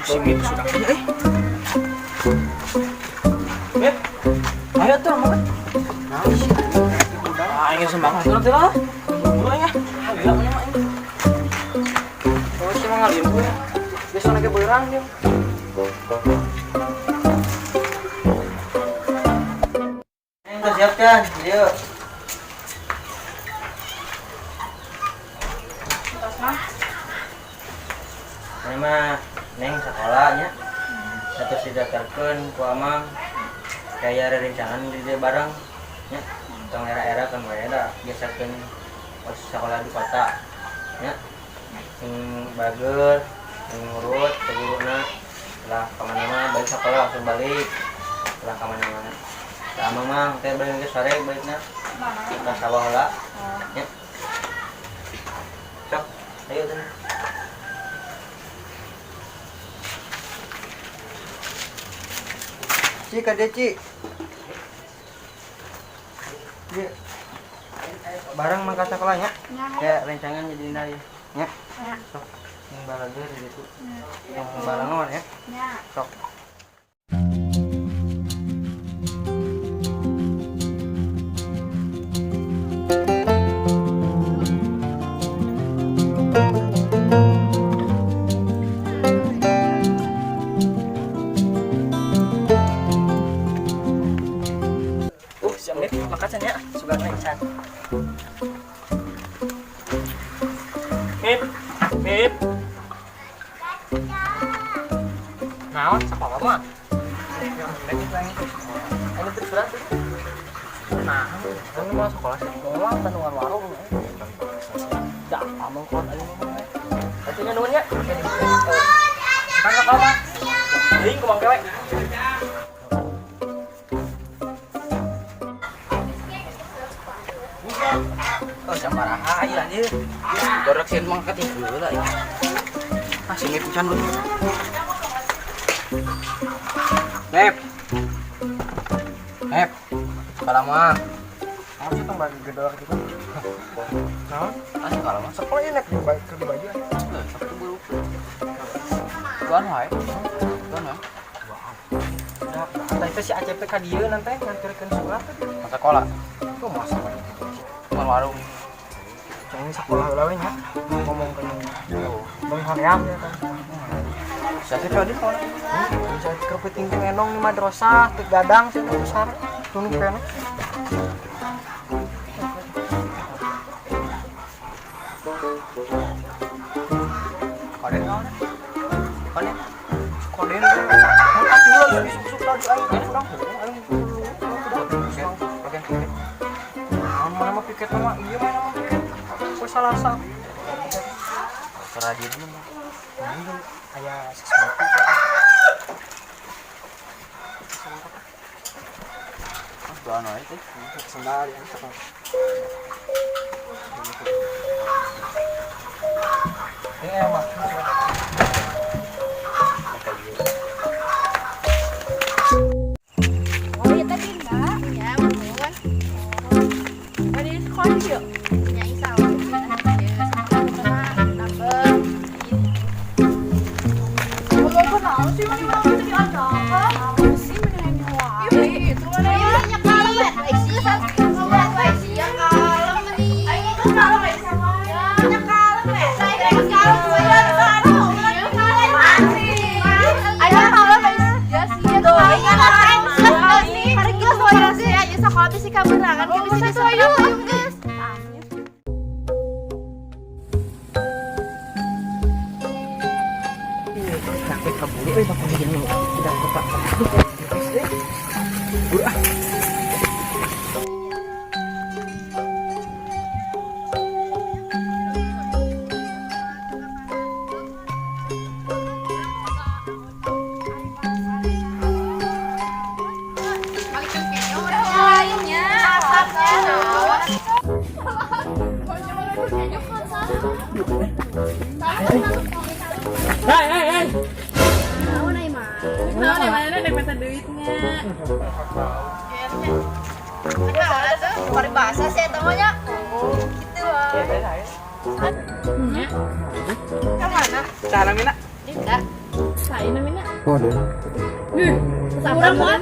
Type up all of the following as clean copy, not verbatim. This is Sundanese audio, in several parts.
Si Mip sudah eh. Mip, ayo tuh makan. Ah, ingin semangat tuh nanti lah. Buru ya. Gila punya mak ini. Oh, sih mah ngalimpu ya. Besok lagi beurang dia. Neng, udah siap kan? Yuk. Ini mah Neng sekolahnya. Satu didaftarkeun ku Amang. Kayak rerencangan di dia bareng nya. Tong era-era kan we da biasakeun pas sekolah di kota. Nya. Sing bager, sing nurut ke guruna. Lah kemana-mana balik sekolah langsung balik. Lah kemana-mana. Da Amang mah teh balik ke sore balikna. Ka sawah heula. Nya. Sok, ayo tuh. Ci, kade Ci. Ci. Bareng mangkat sekolahnya. Kayak rencangan jadi indah ya. Nya. Sok. Yang balager gitu. Yang balangon ya. Sok. Siap Mip, makasih ya. Sugan encan. Mip, Mip. Naon sekolah mah? Ini terus surat. Nah, ini mah sekolah sih. Ngomong tandungan warung. Dah, amang kon aing mah. Atuh nuhun nya. Kan sekolah mah. Deui kumang kewe. Oh, sabaraha ieu anjir. Dorek sieun mangkat ieu heula ieu. Ah, si Mip can dulu. Mip. Mip. Sekolah mah. Apa sih tong bagi gedor gitu? Naon? Ah, sekolah mah. Sekolah ini naik di baju. Sabtu buru. Tuan wae. Tuan wae. Nah, tadi si ACP ka dieu nanti nganterkeun surat. Ke sekolah. Kok masa mah? Tuan warung. Jangan sekolah heula we nya. Ngomong ke Bang hoream ya kan. Siapa coba di sekolah? Bisa kepiting teh enong di madrasah, teu gadang sih besar. Tunu kene. Kode naon? Kode. Koden teh. Mun atuh lah isuk-isuk tadi aing urang aing Oke, oke. Naon mana mah piket mah ieu mana mah piket. Poe Salasa. Rajin mah. Ini aya sesuatu. Ah, tuan wae teh. Sendal ya sekolah. Ini emang. Oh iya tadi enggak? Ya, mohon. Oh, di sekolah yuk. Ya, insya Allah. Ya, sekolah nambah. Ngomong ke naon sih, mana mana tadi ajakan. Naon sih, mana yang wae. Itu mana Ayo, nya kalem, eh. Sia, sia kalem nih. Ayo ngomong kalem aja sama. Nya kalem, eh. Saya kalem, saya kalem. Ayo kalem, eh. Ya, sia tuh. Ayo kalem. Hari geus wae sih. Ayo sekolah bisi kaberangan, ke bisi di ayo geus. Sampai keburu euy bapak gini tidak tepat. Buru ah. Lainnya, asapnya. Hei hei hei. Naon ai mah? Naon ai mana nek minta duitnya. Nah, tuh paribasa sih eta mah nya. Gitu ah. Nya. Ka mana? Cara mina. Dinda. Saya namanya. Oh, deh. Kurang kan?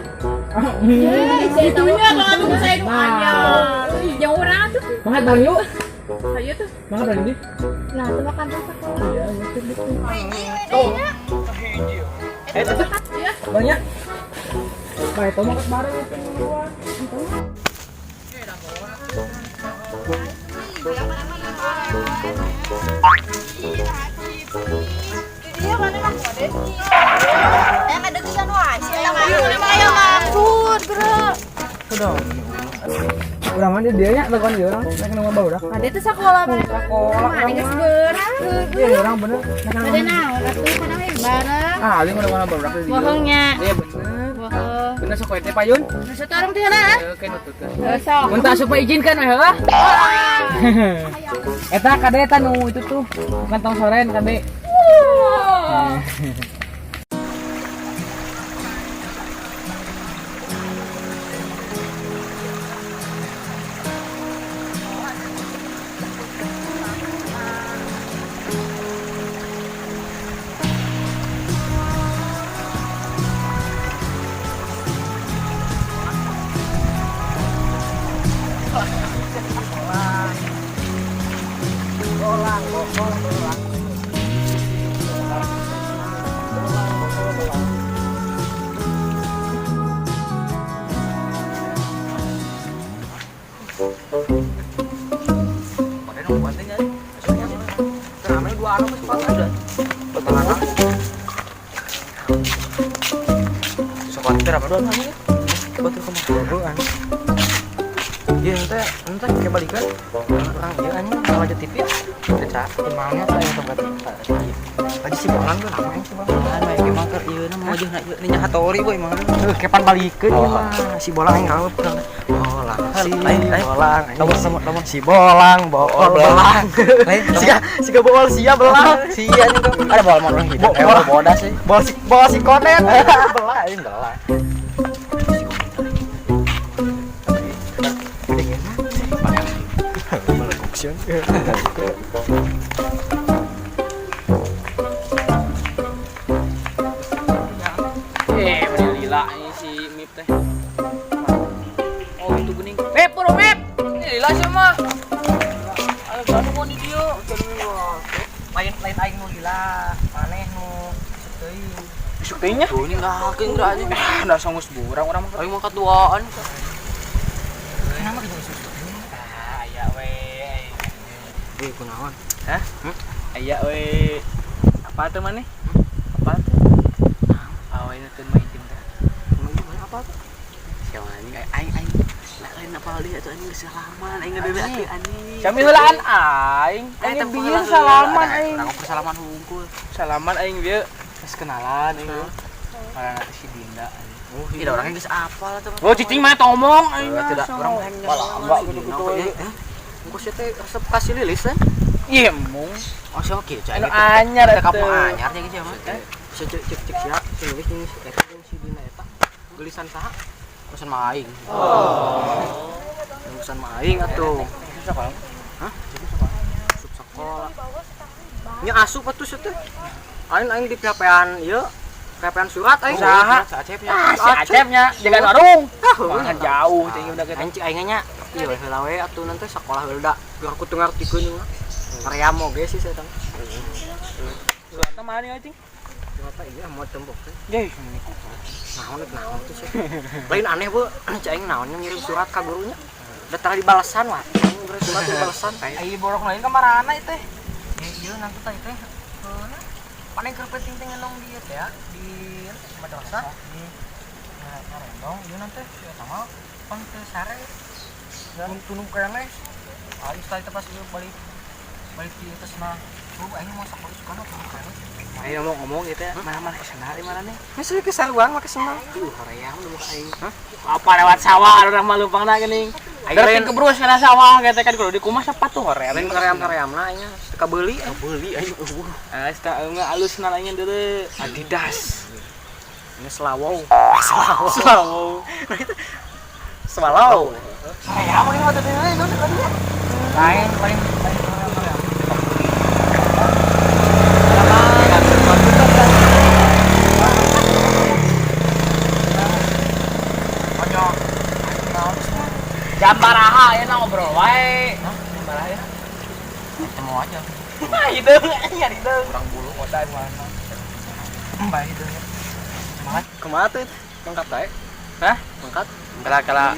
Itunya kalau aku saya itu anyar. Yang orang tuh. Makan bareng yuk. Ayo tuh. Makan bareng nih. Nah, itu makan tuh sekolah. Iya, Oh. Eh, itu Ya. banyak. Baik, itu makan bareng itu dua. Dia mana mah kode sih. Yang ada kesan wae sih. Ayo maksud, bro. Sudah. Urang mah dia nya lakukan dia orang, mereka nunggu baru dah. Ada tuh sekolah mana? Sekolah, Mana geus beurang. Iya, orang bener. Mereka Ada nunggu. naon atuh kana we bareng. Ah, aling udah mana baru dah. Bohongnya. Iya bener. Bohong. Bener sok teh payun. Nah, satu orang teh lah. Oke, nutut. Sok. Mun tak supaya izinkan we heuh. Eta kade eta nu itu tuh kantong soren kade. Ramai dua anu sekolah udah. Sekolah teh apa dua anu ya? Betul kumaha dua anu. Iya, ente ente kayak balikan. Orang ieu anjing kalau aja TV ya. Teh emangnya teh yang sobat Aja si bolang tuh namanya si bolang. Nah, emang keur ieu na mau jeung ieu nya hatori boy emang. Heuh, kepan balikeun ieu mah. Si bolang yang kalau bolang. Si bolang. Lamun lamun lamun Si bolang, bool belang. Siga siga bool sia belang. Sia nih tuh. Ada bola mau orang hidup. Eh, bola bodas sih. Bol si konet. Belang ini belang. Eh, bener lila ini si Mip teh. Oh, itu geuning. Mip, bro, Mip. Ini lila sih mah. Ayo, jangan mau di dieu. Lain lain aing nu lila, maneh nu isuk teuing. Isuk teh nya. Tuh ini enggak hakeun geura anjing. Ah, da sanggeus burang urang mah. Aing mah katuaan. Kenapa gitu isuk teuing? Ah, aya we. Eh, kunaon? Hah? Aya we. Apa tuh maneh? Apa tuh? Awe nu teu mah intim teh. Emang gimana apa tuh? Siapa anjing aing aing lain apa deui atuh anjing geus salaman aing ngedeuleu atuh anjing. Kami heulaan aing. Aing bieu salaman aing. Urang ukur salaman hungkul. Salaman aing bieu. Geus kenalan aing. Marana teh si Dinda anjing. Oh, iya orangnya geus apal atuh. Oh, cicing mah tong ngomong aing. Tidak orang Malah enggak gitu-gitu. Engko sia teh resep kasih lilis kan? Iya, mung. Oh, siapa kieu cai? Anu anyar Teh kamu atuh. anyar nya kieu mah. Cek cek cek cek sia si lilis jeung si eta jeung si Dina eta. Gelisan saha? Urusan mah aing. Oh. Urusan mah aing atuh. Sekolah. Hah? Asup sekolah. Nya asup atuh sia teh. Aing aing di PHP-an ieu, PHP-an surat aing. Saha? Si Acep nya. Ah, si Acepnya jaga warung. Wah, jauh teh udah kita. Aing cik aing nya ieu we heula we atuh nanti sekolah heula da. Geura aku teu ngartikeun ieu mah. Karyam oge sih saya teh. Suratna mana nih, cing? Ternyata iya mau tembok teh. Yeh, Naon naon tuh sih. Lain aneh bu, cik aing naon ngirim surat ka gurunya. Da tara dibalesan wah. Aing ngirim surat dibalesan. ai borok lain ka marana teh. Ya iya nanti teh teh. Paling keur penting teh ngelong di ieu teh ya, di madrasah. Nah, ngarendong ieu nanti si eta mah pan teu sare. Tunung keneh. Aing teh pas ieu balik balik di atas mah. Oh, aing mau sakola sukana tunung keneh. Aing ngomong-ngomong gitu ya, mana-mana kesana di mana nih? Geus ke saruang make senang. Duh, hoream nu muka aing. Hah? Apa lewat sawah orang mah lumpangna geuning. Aing Berarti lain kebrus kana sawah gitu kan kudu dikumas sepatu hoream. lain kaream-kareamna aing teu kabeuli. Beli aing eueuh. Ah, sta enggak alus na lainnya deuleu. Adidas. Ini selawow. Selalu. Swallow. Hoream ini mah teh Lain lain lain kaream-kaream. Salah ya. Temu aja. Hideung anjing hideung. Kurang bulu kota mana. Bae hideung. Semangat. Kumaha tuh? Mangkat bae. Hah? Mangkat. Kala-kala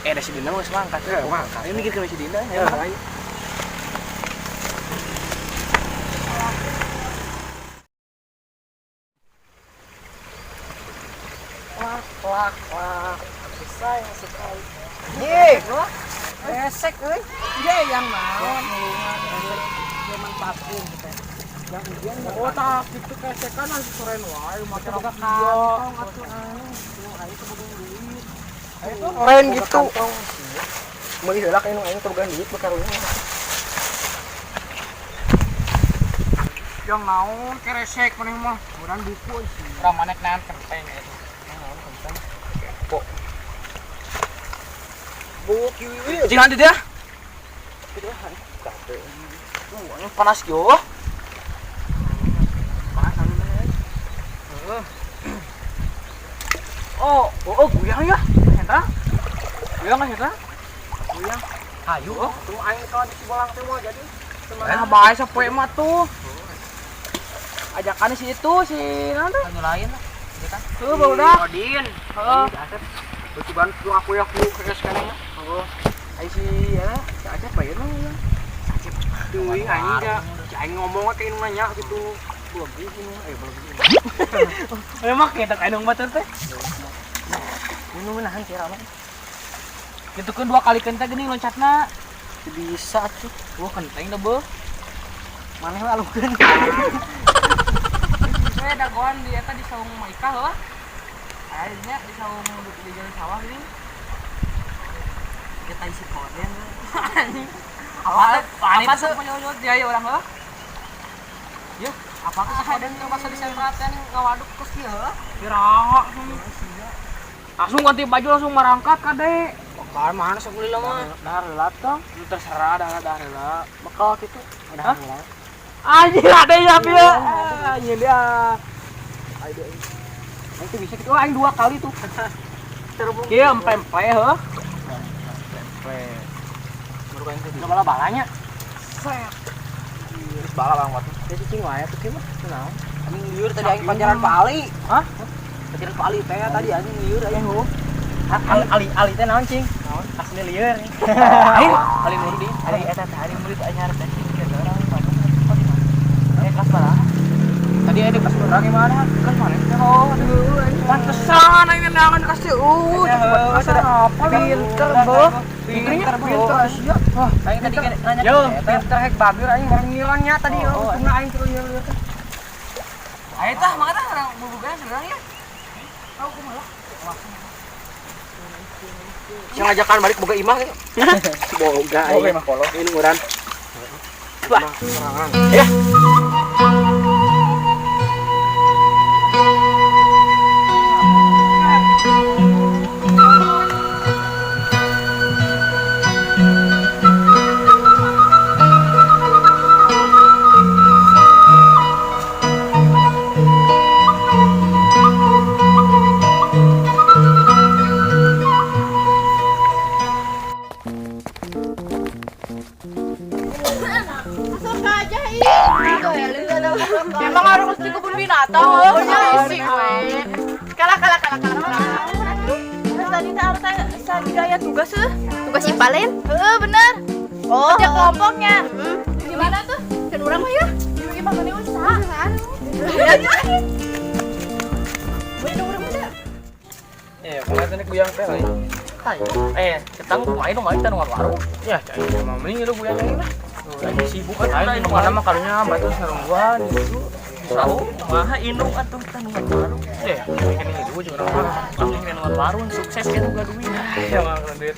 eh da si Dina geus mangkat. Ya, mangkat. Ini mikirkeun si Dina Ya, ya. ayo. Wah, wah, wah. Aku sayang sekali. Ye, Resek euy. Ye yang naon nulungan manfaatin gitu. Yang ujian Oh, tak gitu kesekan harus soren wae make boga kantong atuh aing. Aing teu boga duit. Ayo tuh Keren gitu. Meuli heula ka nu aing teu boga duit bekarunya. Yang naon keresek maneh mah. Urang buku sih. Urang manek naon kenteng eta. Naon kenteng. Kok. Bu kiwi. Cing nanti dia. Capek. Ini panas yo. Panas anu mah. Heeh. Oh, oh, oh, guyang ya. Hendra. Guyang kan Hendra? Guyang. Hayu. Oh, tuh aing kalau di Cibolang teh moal jadi. Nah, bae sapoe mah tuh. Ajakan si itu si naon tuh? Anu lain lah. Iya kan? Tuh barudak. Odin. Heeh. Asep. Coba lu aku ya ku keres keneh. Heeh. Ai si ya, si Acep bayar mah ya. Teuing aing da si aing ngomong ke nu nanya gitu. Belum ini, belum. Emang kita kayak batur teh. Minum nahan sih ramai. Gitu kan dua kali kenteng gini loncatna. Bisa tuh. Wah kenteng dah beuh. Maneh we alukeun. Saya dagoan di eta di saung Maika heuh. Aya nya di saung di jalan sawah gini. Kita isi koden. Anjing. Apa apa tuh penyonyot dia ya orang heuh. Yeuh, apa ke si koden teh masa disemprotkan ngawaduk terus kieu heuh. Kira langsung ganti baju langsung merangkat kade. Bakal mana sok lila mah. Dah heula tong. Terserah dah dah heula. Bekal gitu. Hah? Anjir ada ya ya. Anjir dia. Ayo aing. Aing tuh bisa gitu. Oh, aing dua kali tuh. Terhubung. Kieu empe-empe heuh. Empe. Baru aing tuh bisa bala-balanya. Set. Terus bala bang waktu. Teh cicing wae tuh kieu mah. Kunaon? Anjing liur tadi aing pacaran Pak Ali. Hah? Pacaran Pak Ali teh tadi anjing liur aing. Ali Ali Ali teh naon cing? Naon? Asli liur. Aing Ali Nurdin. Ali eta teh ari murid anyar teh cing ke orang eh kelas berapa? Tadi ada kelas berapa gimana? Kelas mana? Oh, aduh, pantesan aing nenangan kasih pantesan apa Pinter, boh. Pinter, Pinter sia. Wah, aing tadi nanya Yo, pinter hek bageur aing bareng ngilannya tadi. Oh, Untungna aing terus lieur teh. Ayo tah, mangga tah orang bubugan seberang ya. Tahu kumaha? Yang ngajakan balik boga imah gitu. Boga aing. Boga imah kolot. Ini nguran. Wah. Ya. Masuk aja ih. Emang harus di kebun binatang. Oh, isi we. Kalah kalah kalah kalah. Terus tadi teh harus gaya tugas tuh. Tugas IPA lain? Heeh, bener. Oh. Kerja kelompoknya. Di mana tuh? Dan urang mah ya. Di imah mana usaha. Boleh urang mah. Ya, kemarin tadi kuyang teh lain. Eh, kita main dong, main kita nunggu warung. Ya, cai mah mending lu kuyang aing lah. Lagi sibuk kan, Aing mana mah karunya batu sarungguan gitu. Tahu, kumaha indung atuh kita nunggu warung. Ya, kan ini dulu juga orang. Langsung nunggu warung sukses kan boga duit. Ya mah kalau duit.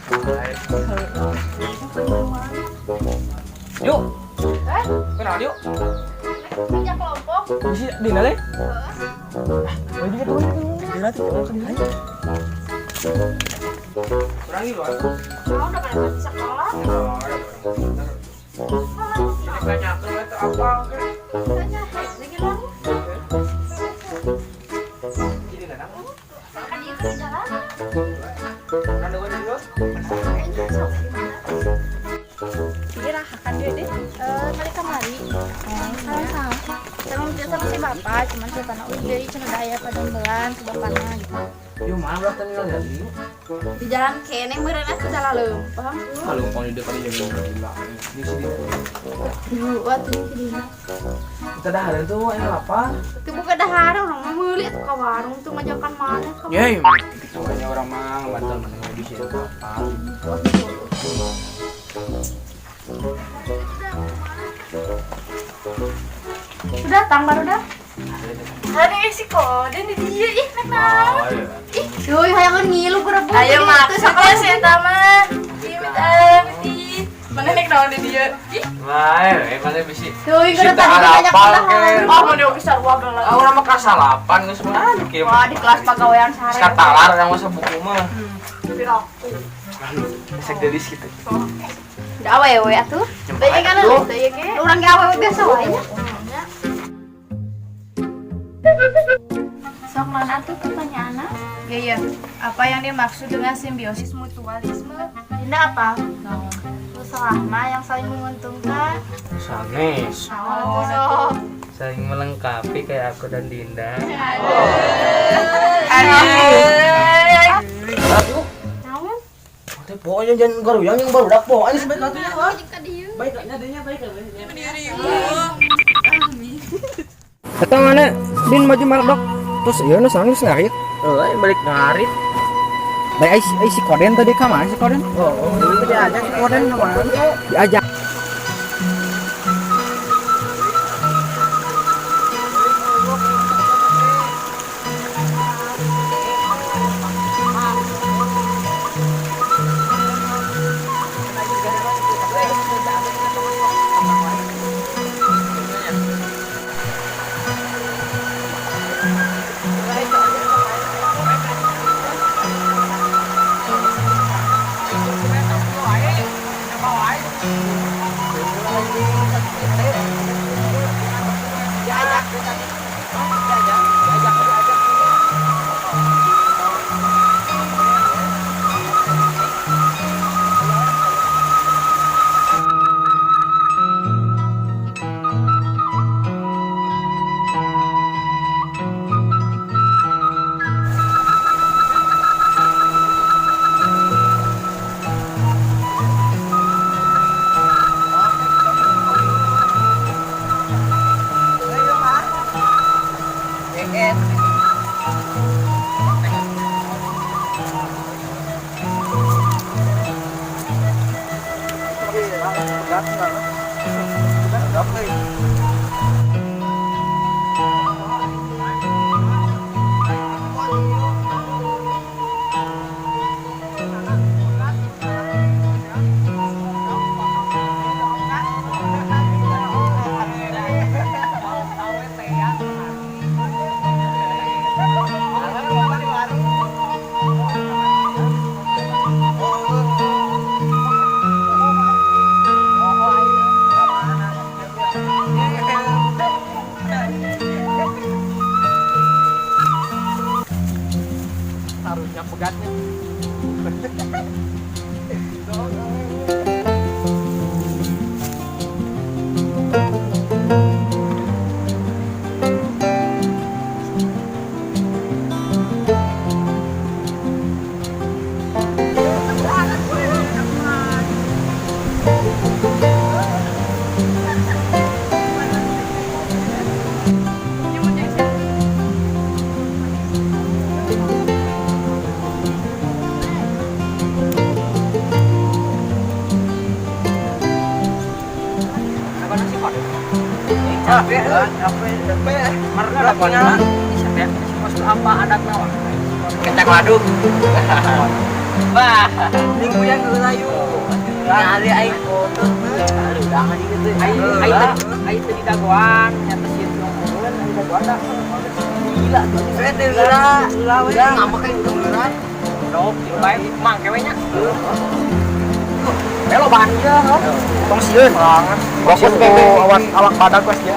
Yuk. Eh, kenal yuk. Kerja kelompok. Bisa Dina leh? Ah, juga tuh. Dina tuh kan Dina. Kurang gitu. Kau udah pada di sekolah. Ini apa Tanya, lagi lu. Jadi nana. Kan itu di jalan. Kan dulu. Kayaknya sok di mana? Bapak, cuman saya tanah udah cenah da aya padamelan ke bapana gitu. Yo mana udah tinggal lagi. Di jalan kene meureun atuh salah leumpang. Ah leumpang di depan jeung gila. Ini sih dia. Duh, atuh si Dina. Kita dah ada tuh yang apa? Teu buka dahar urang mah meuli atuh ka warung tuh ngajakan maneh ka. Ya, gitu aja orang mah bantal mana di sini apa. Sudah datang baru dah. Ada si Koden di dia ih nek naon. Ih, cuy hayangan ngilu gerebung. Ayo maksudnya sih eta mah. Ih, mit Mana nek naon di dia? Ih, Wah, mana bisi. Cuy, geura tadi banyak dahar. oh mun dia bisa sarua geula. Ah, urang mah kasalapan geus mah. Aduh, kieu. Wah, di kelas pagawean sare. Katalar yang masa buku mah. Piraku. Bisa gelis gitu. Da awewe atuh. Teu kan leutik teh ge. Urang ge awewe biasa wae nya. Sok mana tuh pertanyaanna? Iya, iya. Apa yang dimaksud dengan simbiosis mutualisme? Dinda apa? Usaha mah yang saling menguntungkan. Sanes. Oh, sok. Saling melengkapi kayak aku dan Dinda. Aduh, Naon? teh pokoknya jangan garuyang yang baru dak pokoknya sebaik atunya lah. Baik nya dinya baik nya. Eta mana Din maju marak dok. Terus ieu nu sangus ngarit. Oh, balik ngarit. Baik ai si Koden tadi ka mana si Koden? Oh, ini diajak si Koden kemana? Diajak. Harusnya pegatnya. Capek, capek, capek. Marga punya. Apa adat naon? Kecak waduk. Wah, Minggu yang layu. Nyari aing foto. Aduh, gitu. Aing aing teu didagoan, nyata sieun ngomongkeun aing dagoan dah. Gila tuh. Saya teh geura, geura we. Ngambek aing geura. Dok, bae mang kewe nya. Melo bahan ieu, heuh. Tong sieun. Fokus ku awak awak badan kos ya.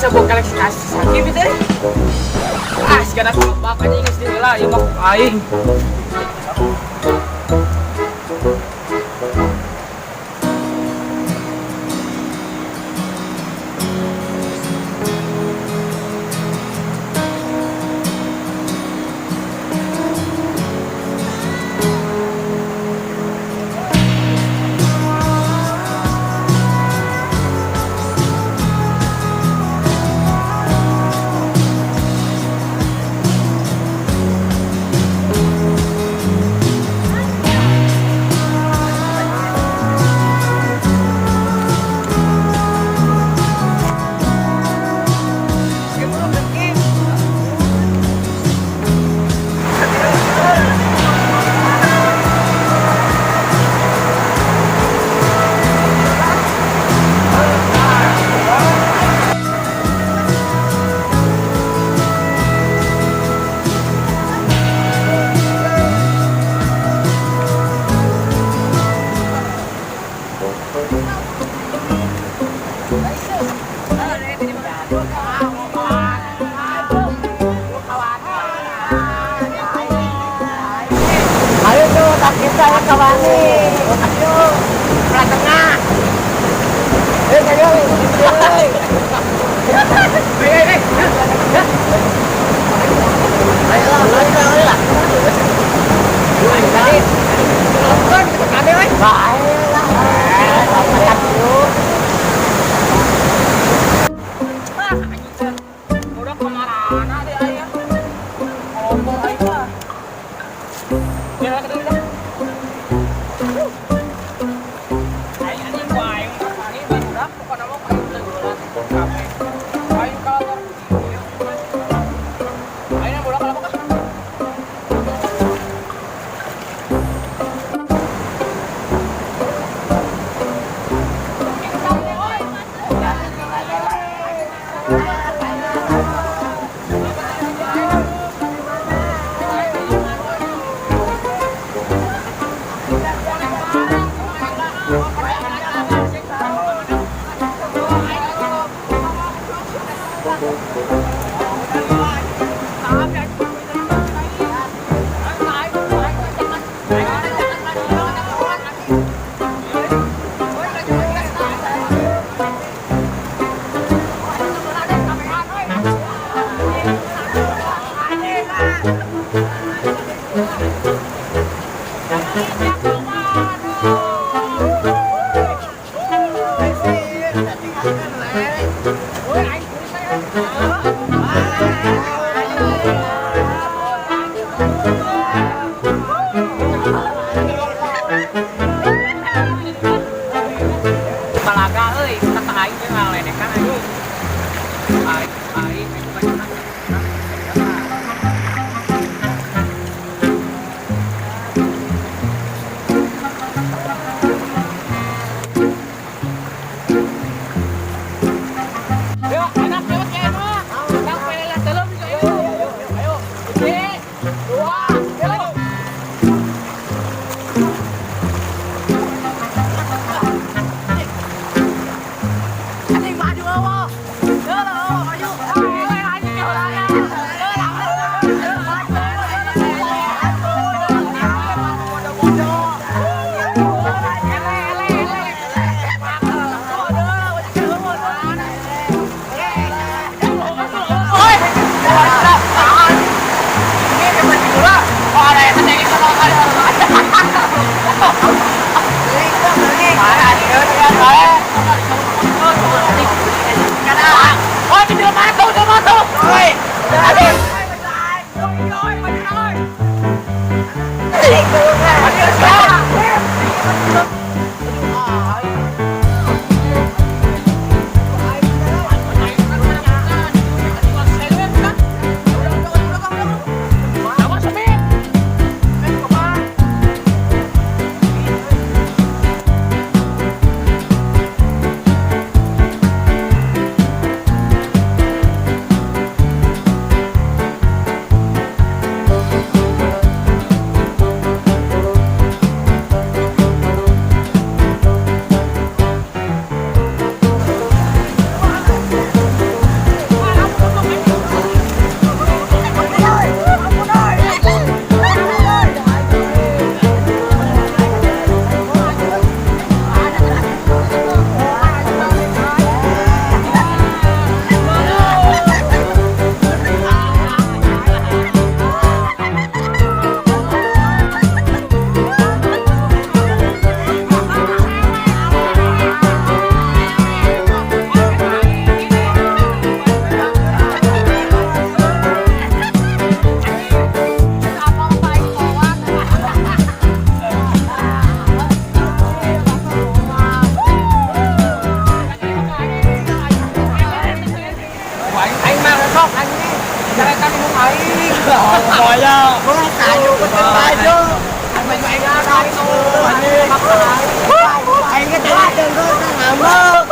Asa bau kalek si kasih sakit teh. Ah, sekarang aku bak anjing geus heula ieu mah aing. Ayo tuh, tak kita ya kawani. Ayo, belah tengah. Eh, ayo, eh. Ayo lah, ayo lah, ayo lah. Tadi, telepon kita kade, weh. Baik lah. Makan dulu. Ah, anjing. Udah kemana deh ayah? Kelompok aing mah. Ya, ketemu dah. Aing anjing ku aing kafani barudak pokona mah aing teu heula kabeh. Aing kalor. Aing bola kalapa kah? Balaga euy, kata aing teh ngaledekan aing. Aing aing itu banyak. Ayo, anak lewat ke mah. Kang pelelah telur juga ayo. Ayo. Oke. Dua. Ayo. Anjing maju awo. Maju. Anjing Baju pesen baju. Baju aing kartu. Aing ge tadi dengkul ngambek.